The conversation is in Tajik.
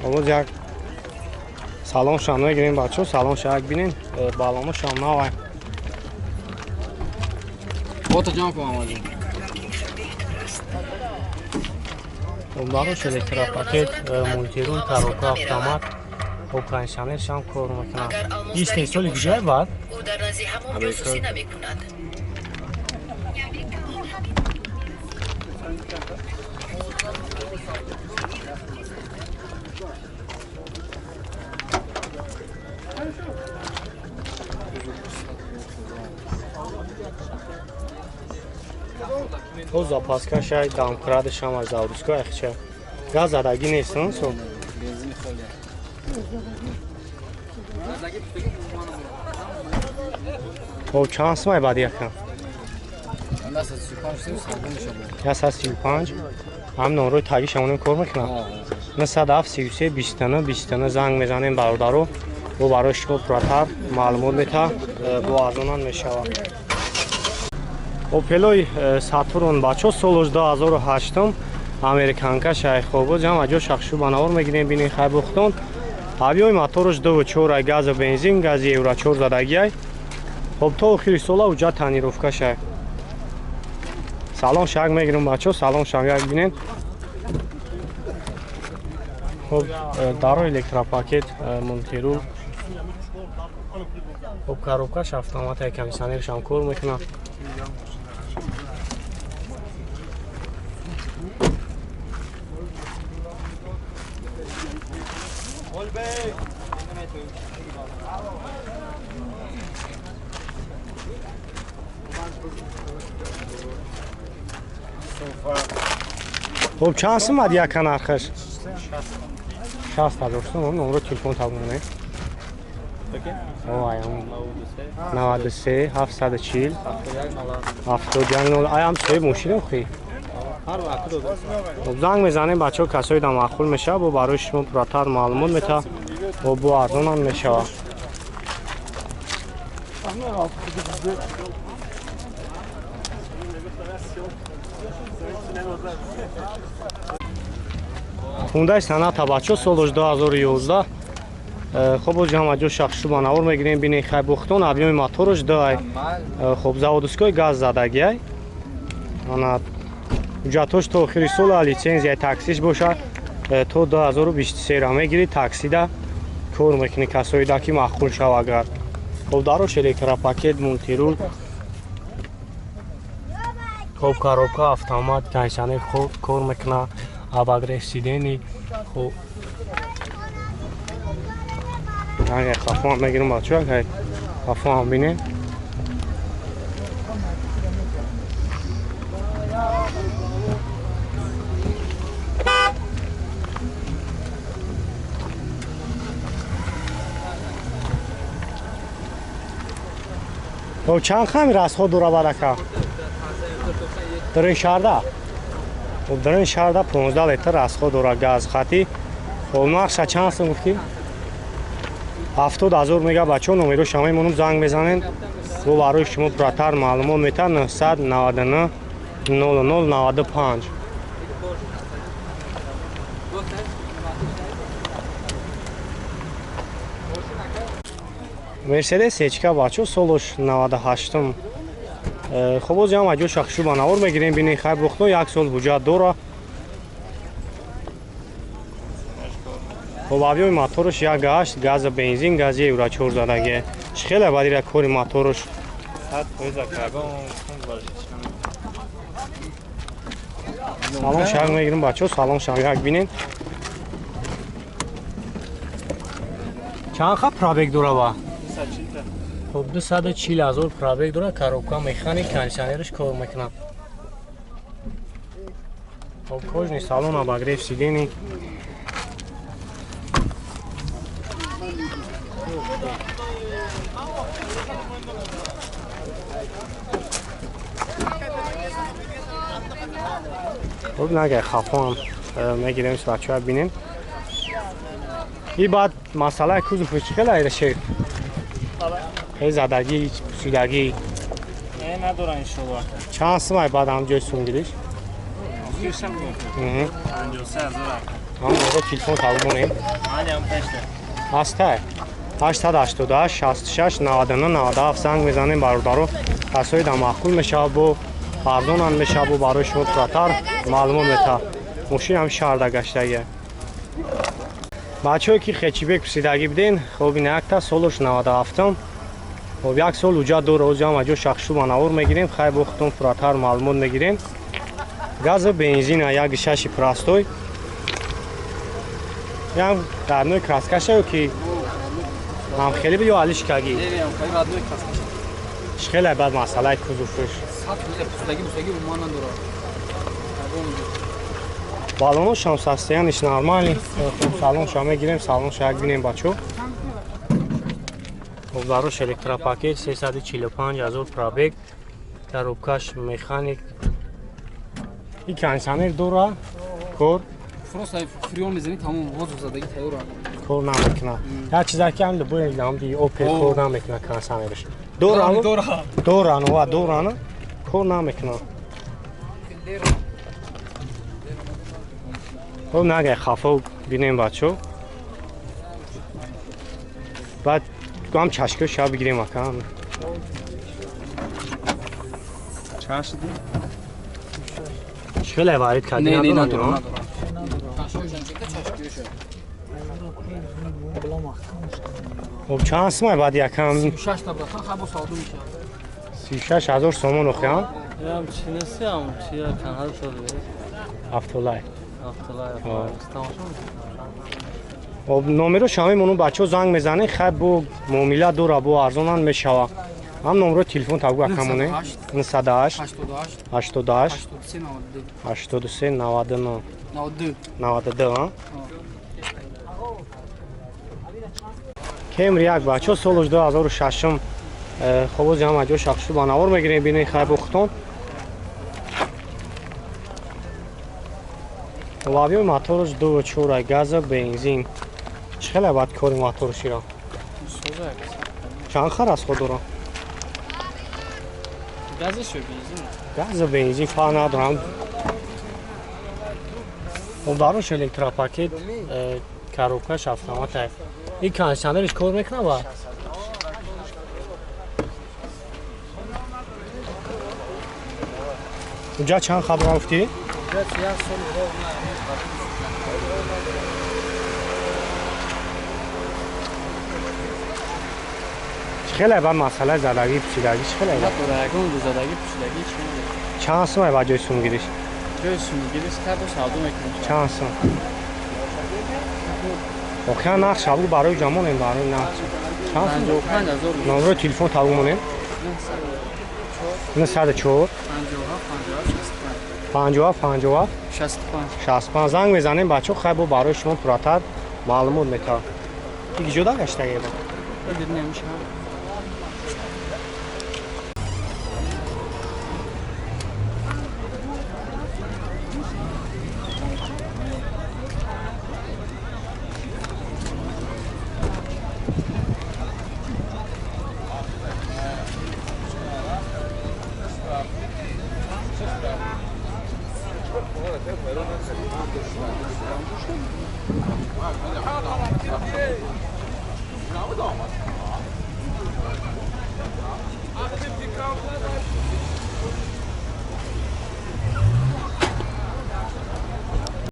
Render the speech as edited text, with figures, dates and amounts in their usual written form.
Овоз як салон шам мегирем бачо, салон шак бинен, балоно шам навай. Фото ҷам кун амали. Барош электропакет, мультирул, коробка автомат, хоб кондиционер шам кор мекунад. Истеҳсоли куҷое баъд? То запаска шай дамкрад шам аз заводской ахча. Газ задаги нест, со? Бензин холия. То чанд сумай баъд якам? 135. 135. Ҳам номрои таги шамонем кор мекунам. 97 33 29 29 занг мезанем бародаро. Бо барои шумо пурратар маълумот мета, бо арзонан мешавад. Опелой Сатурн бачо солош 2008 американка шайхобод ҷамъ ҷо шахшу банавор мегирем бинен хайбухтон. Авиои моторш 2.4 газу бензин, гази евро 4 задагиай. Хоб то охири сола уҷа тонировка шай. Салон шак мегирем бачо, салон шак як бинен. Хоб даро электропакет мультирул. Хоб коробкаш автомат кондиционерш ҳам кор мекунад. Хоб чанд сумад яка нархаш? 60 ҳазор сум. Номро телефон табонем. 93 740 71 0. Аям соҳиб мошинам хи. Хоб занг мезанем бачаҳо, касои да маъқул мешавад, бо барои шумо пурратар маълумот мета, бо арзонам мешавад. Хундай Соната бачо солош 2011. Хоб оз ҳама ҷо шахшу банавор мегирем бинен хайбухтон, объёми моторш 2. Хоб заводской газ задагиай. Ана ҳуҷҷатош то охири сола литсензияи таксиш бошад то 2023 ра мегири таксида кор мекунӣ касоида ки маъқул шава агар. Хоб дарош электропакет, мультирул. Хоб коробка автомат, кондиционер хоб кор мекунад, обогрев сидений. Хоб хафо мегирам бачо, хафо ҳам бинем. Хоб чанд хами расход дора барака? Дар ин шаҳрда? Хоб дар ин шаҳрда 15 литр расход дора газ хати. Хоб нархша чанд сум гуфтӣ? 70 ҳазор мега бачо, номеро шама мемонам, занг мезанен. Бо барои шумо пурратар маълумот мета 999 00 95. Мерседес Ечка бачо солош 98. Хоб оз ҳама ҷо шахшу банавор мегирем бинен хайбухто, як сол ҳуҷҷат дора. Хоб объёми моторш 1.8 газа бензин, гази евро 4 задагие. Чӣ хеле бадира кори моторш? Салон шак мегирем бачо, салон шак як бинен. Чанд ха пробег дора ба? Хоб 240 ҳазор пробег дора, коробка механик, кондиционерш кор мекунад. Хоб кожный салон, обогрев сидений. Хоб нагай хафо ҳам мегирем бачаҳо бинем. И баъд масъалаи кузов чӣ хеле айрашед? Хеле задагӣ, пусидагӣ? Не, надора иншоллоҳ. Чанд сумай баъд ҳам ҷои сумгириш? Ҳам ора телефон талбонем. Ҳастай. 888 66 99 97 занг мезанем бародаро. Касои да маъқул мешавад бо арзонам мешавад бо барои шумо пурратар маълумот мета. Мошин ҳам шаҳрда гаштагия. Бачаҳое ки хечибек пурсидагӣ биден, хоб ин якта солош 97-м. Хоб як сол уҷа дора, ози ҳама ҷо шахшу манавор мегирем, хай бо худтон пурратар маълумот мегирем. Газа бензина як шаши простой. Ям родной краскаша ки ҳам хеле ё алишкаги. Не, ҳам хеле родной краскаша. Хеле бад масъалаи кузовш. Сад пустаги пустаги умуман надора. Баллоношам состояниш нормальный. Хоб салонша мегирем, салонша як бинем бачо. Хоб дарош электропакет 345 ҳазор пробег. Коробкаш механик. И кондиционер дора. Кор. Просто фреон мезанӣ тамом воздух задагӣ тайёр. Кор намекунад. Як чиза ки ҳам любой намди Опел кор намекунад кондиционерш. Дорану дорану ва дорану кор намекунад. Хоб нагай хафо бинем бачо. Баъд ҳам чашкиҳо шаб бигирем ака. Чанд шуд? Хеле варид кардӣ надорам. Хоб чанд сумай баъд якам? 36 та братан хабо савдо мешавад. 36 ҳазор сомон охиам? Ям чи неси ам чи якан ҳар сол. Автолай. Автолай. Хоб номеро шами мону бачаҳо занг мезанед, хай бо муомила дора бо арзонан мешава. Ҳам номеро телефон табгу акамоне 908 88 83 99 92. Кемри як бачаҳо солш 2006-м. Хоб ози ҳама ҷо шахшу ба навор мегирем, бинед хай бо худтон. Лавиёи моторш 2.4 газа бензин. Чӣ хеле бад кори моторширо? Чанд хар расход дора? Газаш ё бензин? Газа бензин фарқ надорам. Хоб дарош электропакет, коробкаш автомат. Ин кондиционериш кор мекунад ва? Уҷа чанд хабар гуфтӣ? Хеле бад масъалаи задагӣ пӯшидагӣ чӣ хеле бад? Ягон задагӣ пӯшидагӣ чӣ надорад. Чанд сум ба ҷои сумгириш? Ҷои сумгириш кабо савдо мекунем. Чанд сум? Охир нақш абу барои ҷамонем барои нақш. Чанд сум? 55 ҳазор. Номеро телефон табу монем? 904 57 57 65 65 занг мезанем бачаҳо, хай бо барои шумо пурратар маълумот метавад. Ин ҷо да гаштагӣ ба?